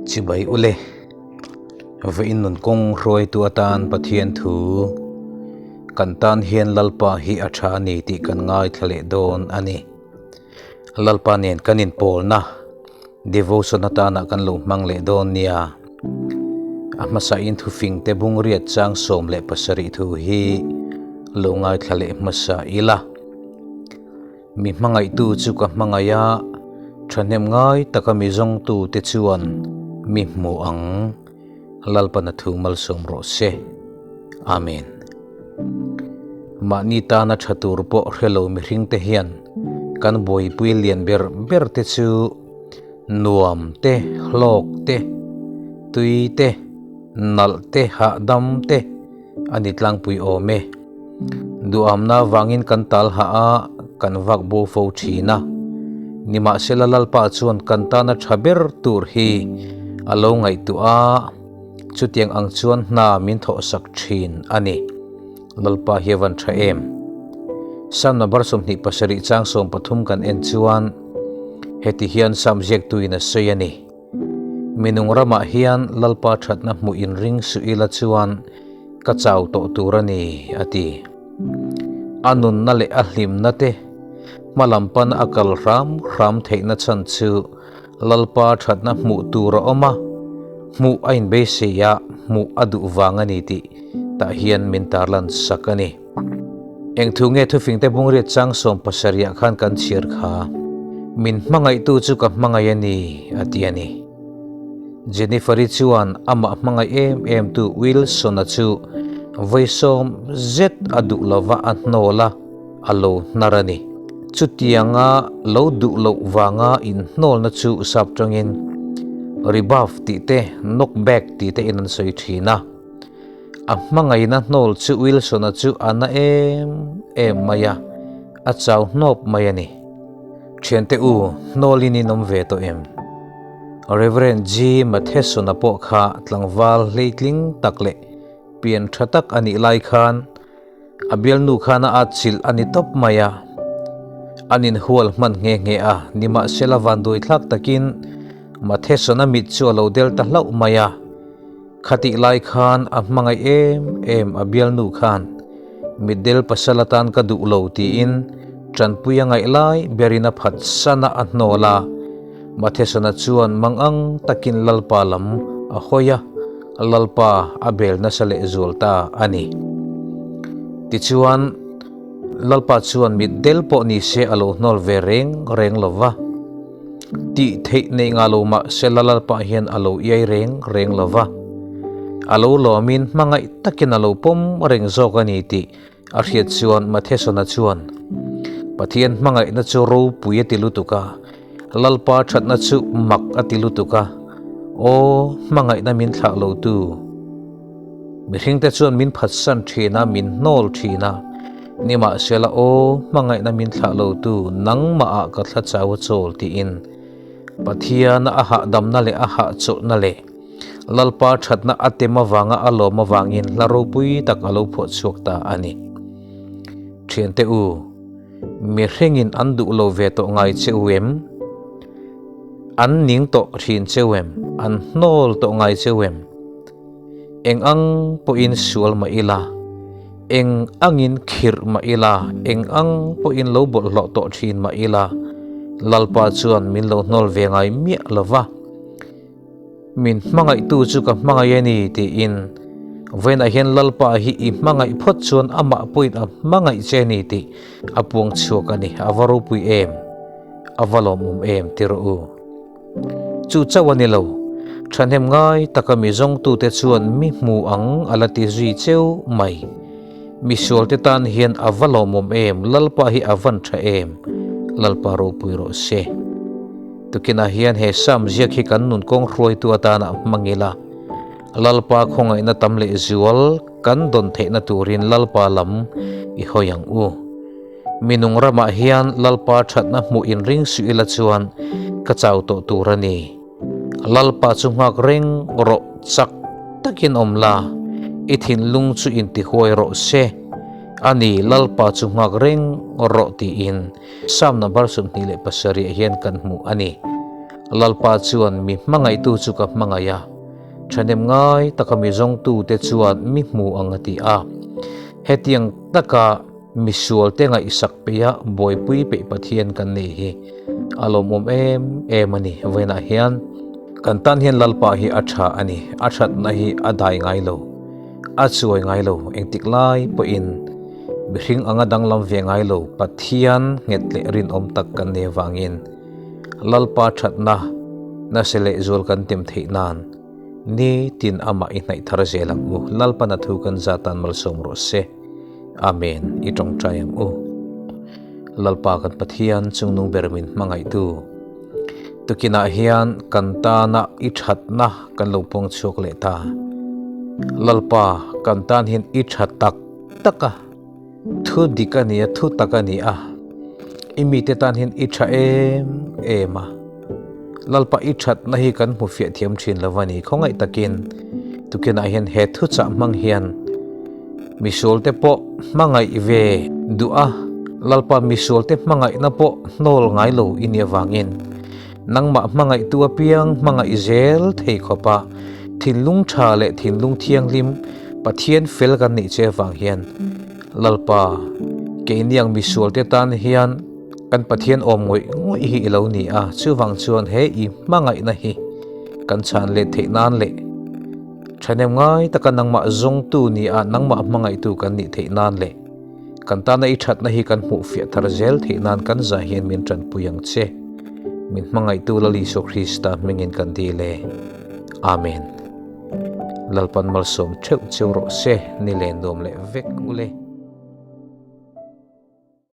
Chibai ule, Vawiin nun kawng hruaitu atan Pathian thu kan tan hian Lalpa hi a tha a ni tih kan ngaithla leh dawn a ni. Lalpa nen kan inpawlna devotion atana kan lo hmang leh dawn nia. A hmasain thufing te bungriat chang 17 thu hi lo ngaithla leh hmasa ila. Mi hmangaihtu chu ka hmangaih a, thahnem ngai taka mi zawngtute chuan mi hmu ang. Lalpana thu malsawm rawh se. Amen. Mahni tana tha tur pawh hre lo mihringte hian kan buaipui lian ber ber te chu nuam te, hlawk te, tui te, nalh te, hahdam te a ni tlangpui awm e. Duhamna avangin kan tal hah a, kan vak bo fo thin a. Nimahsela Lalpa chuan kan tana tha ber tur hi a lo ngaihtuah a, chutiang ang chuan hna min thawhsak thin a ni. Lalpa hi a van tha em? Psalm number 27 chang 13 kan en chuan heti hian Psalm ziaktuin a sawi a ni. Minung ramah hian Lalpa thatna hmuh in ring suh ila chuan ka chau tawh tur a ni, a ti. A nunna leh a hlimna te hmalam pana a kal hram hram theihna chhan chu Lalpa thatna hmuh tur a awm a, hmuh a inbeisei a, hmuh a duh vang a ni tih tah hian min tarlan sak a ni. Eng thu nge thufingte bungriat chang 70 ah khan kan chhiar kha? Min hmangaihtu chu ka hmangaih a ni, a ti a ni. Jennifer-i chuan amah hmangaih em em tu Wilson-a chu vawi sawm zet a duh lova a hnawl a, a lo hnar a ni. Chutianga lo duh loh vanga inhnawlna chu sap tangin rebuff tih te, knock back tih te in an sawi thin a. A hmangaihna hnawl chu Wilson-a chu a na em em mai a, a chau hnawp mai a ni. Thiante u, hnawlin in awm ve tawh em? Rev. G. Matheson-a pawh kha tlangval hleitling tak leh pian tha tak a nih lai khan a bialnu khan a atchilh a ni tawp mai a. An inhual hman nghe nghe a, nimahsela vanduaithlak takin Matheson-a mit chu a lo del ta hlauh mai a. Khatih lai khan a hmangaih em em a bialnu khan mitdel pasal atan ka duh lo tiin tanpui a ngaih lai berin a phat sana a hnawl a. Mathesana chuan mangang takin Lalpa lam a hawi a, Lalpa a bel nasa leh zual ta a ni. Tichuan, Lalpa chuan mitdel pawh ni se a lo hnawl ve reng reng lo va. Tih theih nei nga lo mah se la Lalpa hian a lo iai reng reng lo va, a lo lawmin hmangaih takin a lo pawm reng zawk a ni tih a hriat chuan Mathesona chuan Pathian hmangaihna chu ropui a ti lutuk a, Lalpa thatna chu mak a ti lutuk a, Aw, hmangaihna min thlah lo tu. Mihringte chuan min phatsan thin a, min hnawl thin a, nimahsela aw, hmangaihna min thlah lo tu nangmah ah ka thla chau a chawl tiin Pathiana a hahdamna leh a hahchawlhna leh Lalpa thatna a tem avanga a lawm avangin hla ropui tak a lo phuah chhuak ta a ni. Thiante u, mihringin an duh lo ve tawh ngai che u em? An ning tawh thin che u em? An hnawl tawh ngai che u em? Eng ang pawhin sual mah ila, eng angin khirh mah ila, eng ang pawhin lo bawlhhlawh tawh thin mah ila, Lalpa chuan min lo hnawl ve ngai miah lo va. Min hmangaihtu chu ka hmangaih a ni tiin vawiinah hian Lalpa hi i hmangaih phawt chuan amah pawhin a hmangaih che a ni tih a puang chhuak a ni. A va ropui em? A va lawmawm em ti rawh u. Chu chauh a ni lo, thahnem ngai taka mi zawngtute chuan mi hmu ang a la ti zui cheu mai. Misualte tan hian a va lawmawm em, Lalpa hi a van tha em, Lalpa ropui rawh se. Tukinah hian he Psalm ziak hi kan nun kawng hruaitu atana hmang ila, Lalpa khawngaihna tam leh zual kan dawn theihna turin Lalpa lam i hawi ang u. Minung ramah hian Lalpa thatna hmuh in ring suh ila chuan ka chau tawh tur a ni. Lalpa chu nghak reng rawh chak takin awm la, i thinlung chu intihuai rawh se. A ni, Lalpa chu nghak reng rawh tiin Psalm number 27 ah hian kan hmuh a ni. Lalpa chuan mi hmangaihtu chu ka hmangaih a, thahnem ngai taka mi zawngtute chuan mi hmu ang a ti a. Hetiang taka misualte ngaihsak peiha buaipui peih Pathian kan nei hi a lawmawm em em a ni. Vawiinah hian kan tan hian Lalpa hi a tha a ni, a thatna hi a dai ngai lo, a chuai ngai lo, engtik lai pawhin mihring anga danglam ve ngai lo Pathian nghet leh rinawm tak kan nei avangin Lalpa thatna nasa leh zual kan tem theih nan ni tin amah i hnaih thar zel ang u. Lalpan a thu kan za tan malsawm rawh se. Amen. I tawngtai ang u. Lalpa kan Pathian chungnung ber min hmangaihtu. Tukinah hian kan tana i thatna kan lo pawng chhuak leh ta. Lalpa kan tan hian i tha tak tak a. Thu dik a ni a, thu tak a ni a. I mite tan hian i tha em em a. Lalpa i thatna hi kan hmu fiah thiam thin lo a ni. Khawngaih takin tukinah hian he thuchah hmang hian misualte pawh hmangaih ve duh a, Lalpa misualte hmangaihna pawh hnawl ngai lo i nih avangin nangmah hmangaihtu apiang hmangaih zel thei khawpa thinlung tha leh thinlung thianghlim Pathian fel kan nih che avang hian Lalpa, keiniang misualte tan hian kan Pathian awm ngawih ngawih hi i lo ni a, chuvang chuan he i hmangaihna hi kan chhan let theih nan leh thahnem ngai taka nangmah zawngtu ni a nangmah hmangaihtu kan nih theih nan leh kan tana i thatna hi kan hmuh fiah thar zel theih nan kan zah hian min tanpui ang che. Min hmangaihtu Lal Isua Krista hmingin kan dil e. Amen. Lalpan malsawm theuh cheu rawh se, ni len nuam leh vek ule.